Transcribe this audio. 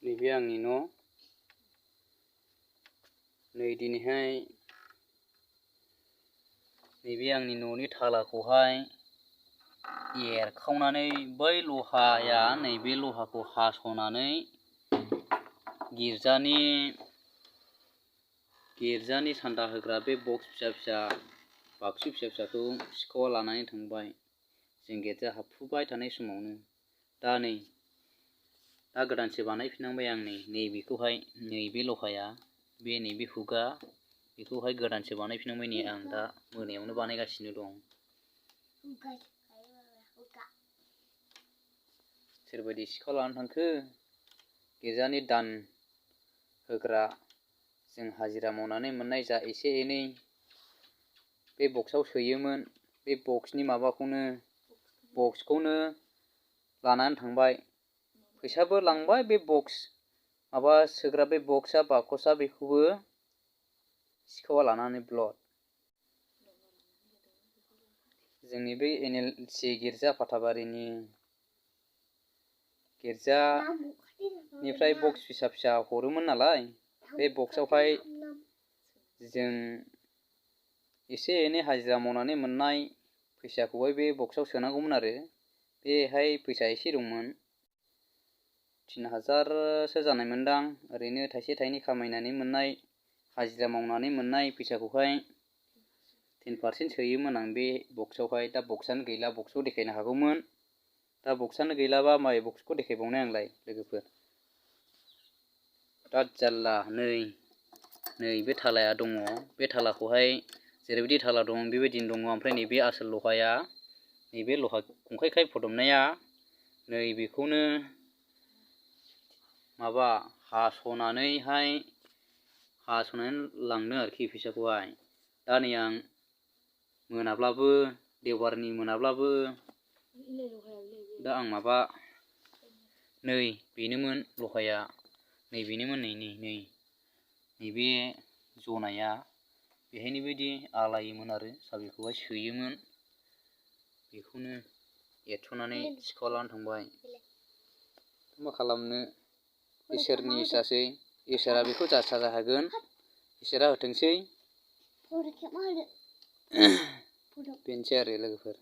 नैबे आंनि न' नै दिनैहाय नैबे आंनि न'नि थालाखौहाय एरखावनानै बै लहाया नैबे लहाखौ हास'नानै गिर्जानि सान्दा होग्रा बे बक्स फिसा फिसा बाक्सु फिसा फिसाखौ सिखावा लानानै थांबाय। जों गिर्जा हाबफुबाय थानाय समावनो दा गोदानसो बानायफिननांबाय आं नैबेखौहाय नैबे लहाया बे नैबे हुकआ बेखौहाय गोदानसो बानायफिननांबाय नै आं दा मोनायावनो बानायगासिनो दं। सोरबायदि सिखाव लानानै थांखो गिर्जानि दान होग्रा जों हाजिरा मावनानै मोननाय जा एसे एनै बे बक्सआव सोयोमोन बे बक्सखौनो लानानै थांबाय। फैसाबो लांबाय बे बक्स माबा सोग्रा बे बक्सआ बाकसआ बेखौबो सिखावा लानानै ब्लद। जोंनि बे NLC गिर्जा फाथाबारिनि गिर्जानिफ्राय बक्स फिसा फिसा हरोमोन नालाय बे बक्सआवहाय जों एसे एनै हाजिरा मावनानै मोननाय फैसाखौहाय बे बक्सआव सोनांगौमोन आरो बेहाय फैसा एसे दंमोन 3000सो जानाय मोनदां। ओरैनो थाइसे थाइनै खामायनानै मोननाय हाजिरा मावनानै मोननाय फैसाखौहाय 10% सोयोमोन आं बे बक्सआवहाय। दा बक्सआनो गैला, बक्सखौ देखायनो हागौमोन। दा बक्सआनो गैलाबा माबे बक्सखौ देखायबावनो आंलाय लोगोफोर। बिराद जारला। नै बे थालाया दङ। बे थालाखौहाय जेरैबायदि थाला दं बेबायदिनो दङ। ओमफ्राय नैबे आसोल लहाया नैबे लहा खंखाय फदबनाया नैबेखौनो माबा हास'नानै लांदों आरोखि फैसाखौहाय। दा नै आं मोनाब्लाबो देवबारनि मोनाब्लाबो दा आं माबा नै बेनोमोन लहाया नैबेनोमोन नैबे जनाया बेहायनो बेबायदि आलायोमोन आरो साबिखौहाय सोयोमोन। बेखौनो एरस'नानै सिखावा लानानै थांबाय। मा खालामनो इसोरनि इसासै, इसोरा बेखौ जा साजा होगोन इसोरा होथोंसै। बेनोसै आरो लोगोफोर।